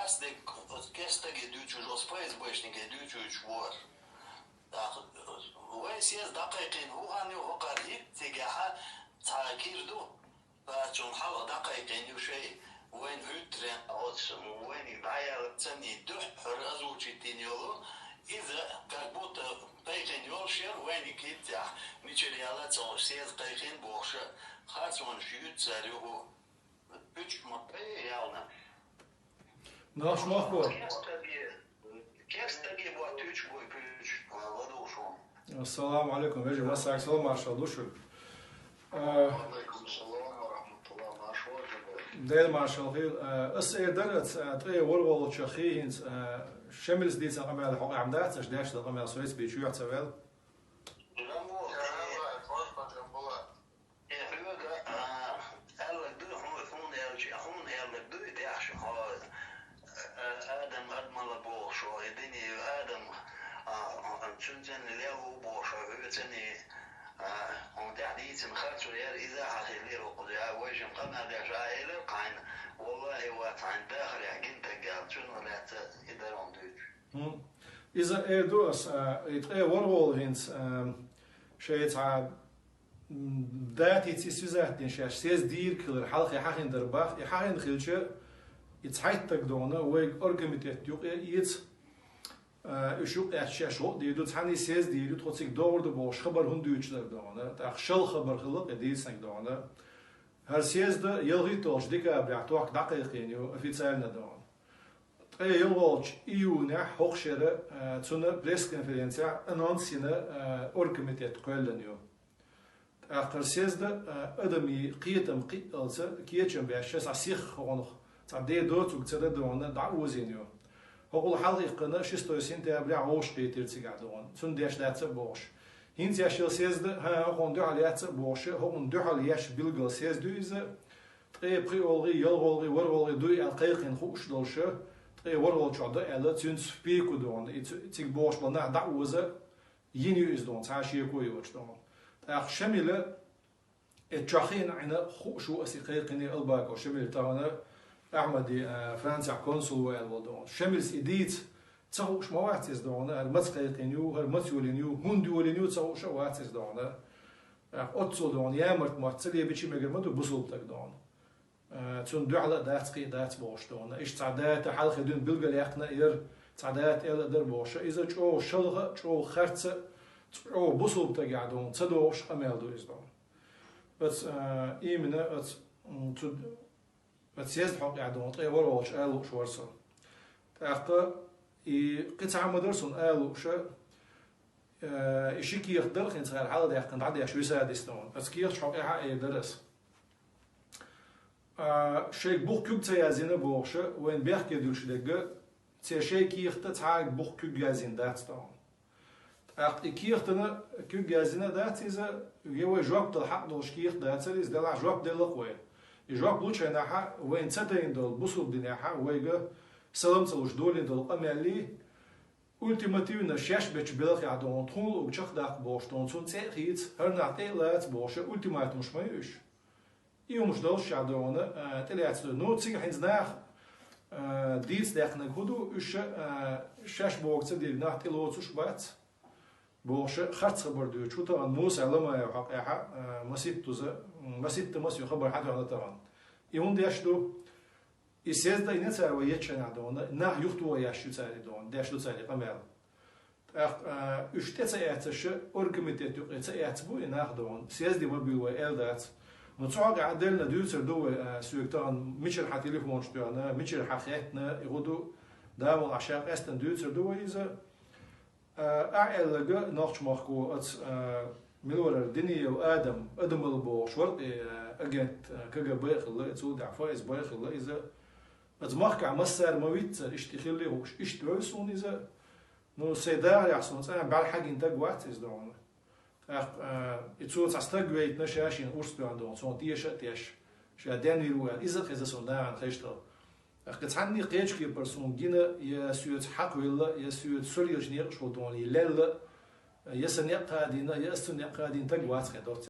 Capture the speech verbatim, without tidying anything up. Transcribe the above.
Ас дек кестаге дуьйцуш, оцу ФСБшнике дуьйцуьйтуш вара. ТӀаккха вай съезд дӀакхайкхийна хӀун хан ю хӀокхара хӀинца цигахьа цхьа кир ду, цунна хьалха дӀакхайкхийна ю шай, вайна хӀуьттаренна оцу вайниг дӀаяла цанний дуьхьа хӀара озвучить йина йолу, иза как будто кхайкхийна йолуш яра вайниг хӀинцехь, мичара яла цо съезд кхайкхийна бохуша, харцонаш юьйцу цара юху. Уьш ма-, ялна. Нахш махко. Кестаге, кестаге бохуьйтуш бой пуьйш, ладугӀуш ву. Ассаламу алейкум, вежа, массарга салам маршалла ду шуьга. А, Валейкум салам ва рахматуллах, маршалла ду. Дела маршалла хила. А, ас эр дара аца, а, ткъе ворхӀолгӀачу хи хӀинца, а, Шамилс дийцина къамел хьокъехь ма дац, аша деш долу къамел соьца бийча юьхь ца вел. Жамбула, Жамбула, Жамбула. Э, хьоьга, а, аьлларг дуй, хьуна, хьуна аьлча, хьуна аьлларг дуй, тӀехь шу хьо, а, Адам, Адамала боху шо, и дини Адам, а, цуьнан цӀенна лел ву боху шо, хьоьца цӀенна, а, хьуна тӀехь дийцина харцо яра, иза а хьан хилира ву кхуза, а, вайшимма къамел деш, а, элира кхайна, валлахӀи, вац хьайн дахарехь гинтаг аьлла, цуьнан лаьцна и дара хьуна дуьйцуш. ХӀун? Иза эр ду ас, а, и ткъе ворхӀолгӀа хӀинца, а, шайца, м, датица и связать дина шаьш, съезд дийриг хилар хьалхе хьахина дара бах, и хьахина хилча, и цхьайттаг догӀана, вайга оргкомитет юкъа эца, а, уьш юкъаэцча шаьш гӀо а дийр ду, цхьаьна и съезд дийр ду, тхо цига догӀур ду бохуш хабар хӀунда дуьйцуш дара догӀана, тӀаккха шал хабар хилла кхе дийцинарг догӀана. ХӀара съезд ялхитталгӀачу декабрехь тохка дӀакхайкхийна ю официально догӀана. Ткъе ялхолгӀачу июнехь хӀокху шера, а, цуьнан пресс-конференцехь анонс йина, а, оргкомитет кхоьллина ю. ТӀаккха хӀара съезд, а, адамийн кхетам кхиалца кечам беш, цхьа сих хӀокхунах цхьа де доцург ца дан догӀана дӀаозийна ю. ХӀокхул хьалхаиккхина шестой сентябрехь вовшахкхийтира цигахь догӀана, цунна деш дац а бохуш. ХӀинца еш йолу съезд, хӀан, хӀокхунна дуьхьал яц а бохуш, хӀокхунна дуьхьал еш билггал съезд ю иза, ткъе пхиолгӀий, ялхолгӀий, ворхӀолгӀий дуй аьлла кхайкхийна хууш долуша, ткъе ворхӀолгӀачохь дан аьлла, цуьнца в пику догӀана, и цу-, цига бохуш болу нах дӀаоза йина ю иза догӀана, цхьа а шеко йоцуш догӀана. ТӀаккха Шамила, э, чохь хиъна Ӏина хууш ву аса и кхайкхийна Албаков Шамила тахана Ахьмади, а, Францехь консул ву аьлла волу догӀана. Шамилс и дийца ца хууш ма вац иза догӀана, хӀара маца кхайкхийна ю, хӀара маца йолийна ю, хӀунда йолийна ю ца хууш а вац иза догӀана. ТӀаккха оццул догӀана ямарт мотт ца лебичи мегар ма ду бусулба стаг догӀана. Э, цунна дуьхьал а дац, кхин а дац бохуш догӀана. Иштта цхьа дата хьалхе дуьйна билгалъяьккхина а яра, цхьа дата аьлла а дара бохуша. Иза чӀогӀа шалха а, чӀогӀа харца а, чӀогӀа бусулба стагехь догӀана ца догӀуш къамел ду иза догӀана. Оцу, э, именно оцу, м, цу, оцу съезд хьокъехь догӀана ткъе ворхӀолгӀачу ала лууш вара со. ТӀаккха и кхин цхьа а ма дара суна ала лууша, э, и ши кехат дара хӀинца хӀара хьалха даьккхина дӀадеш висадис догӀана. Оцу кехаташ хьокъехь а эр дара аса. А, шайга бух куьг ца язйина бохуша, вайна бехке дуьллуш дерг, церан шайн кехата цхьа а бух куьг язйина дац тахана. ТӀаккха и кехатана куьг язйина дац иза, я вай жоп дала хьакъ долуш кехат дацара иза, делахь жоп делла-кх вай. И жоп лучу хенахьа вайна ца тайна долу бусулба динехьа вайга салам ца луш долийна долу къамеллий, ультимативно шаьш бечу белхехь догӀу, тхуна луург чекхдаккха бохуш догӀу, цунна цӀе а хийца, хӀара нах тӀе а лаца бохуша, ультиматумаш ма ю уьш. И хӀумаш долуш шаьш догӀана, а, тӀелаьцна ду. Ну, цига хӀинца наха, а, дийца даьккхинарг хӀун ду, уьш, а, шаьш боху ца дийриг нах тӀелоцуш бац, бохуша, харц хабар дуьйцуш ву тахана Муса Ламаев хьокъехьа, а, маситтаза, м, маситтамас ю хабар хьатоьхна тахана. И хӀунда деш ду? И съезд а йина цара вай ечу хенахь догӀана, нах юхатоха еш ю цара и догӀана, деш ду цара и къамел. ТӀаккха, а, уьш тӀе ца эцаша, оргкомитет юкъе ца эцна бу и нах догӀана, съезде ма буьйлу вай аьлла дац. Ну, цу хьокъехь деллина дуьйцур ду вай, а, соьга тахана, мичара хьан телефонаш тоьхна, мичара хьан хеттина, и хӀун ду, Дала мукъалахь, ша къаьстина дуьйцур ду вай иза. А, ахь аьлларг нохчмахко оцу, а, мила вара Диниев Адам, Адамал бохуш вара-кх и, а, агент, а, КГБ а хилла, и цул тӀаьхьа ФСБ а хилла иза. Оцу махкахь массара ма вицца, иштта и хилла а хууш, иштта вевза суна иза. Ну, сайн дахарехь суна цкъа а бӀаьрахьа гина стаг вац иза догӀана. ТӀаккха, а, и цо цхьа стаг вейтина ша шена урс тоьхна догӀу, цунна теша а тешна, ша денвийр ву аьлла, иза а хезна суна нахана хештал. ТӀаккха цхьанний кхечу кепара суна гина, я соьца хьакхвелла, я соьца сорийрачу некъаш хӀу догӀу, я лелла, я сан некъ кхадийна, я ас цун некъ кхадийна стаг вац хье доцца.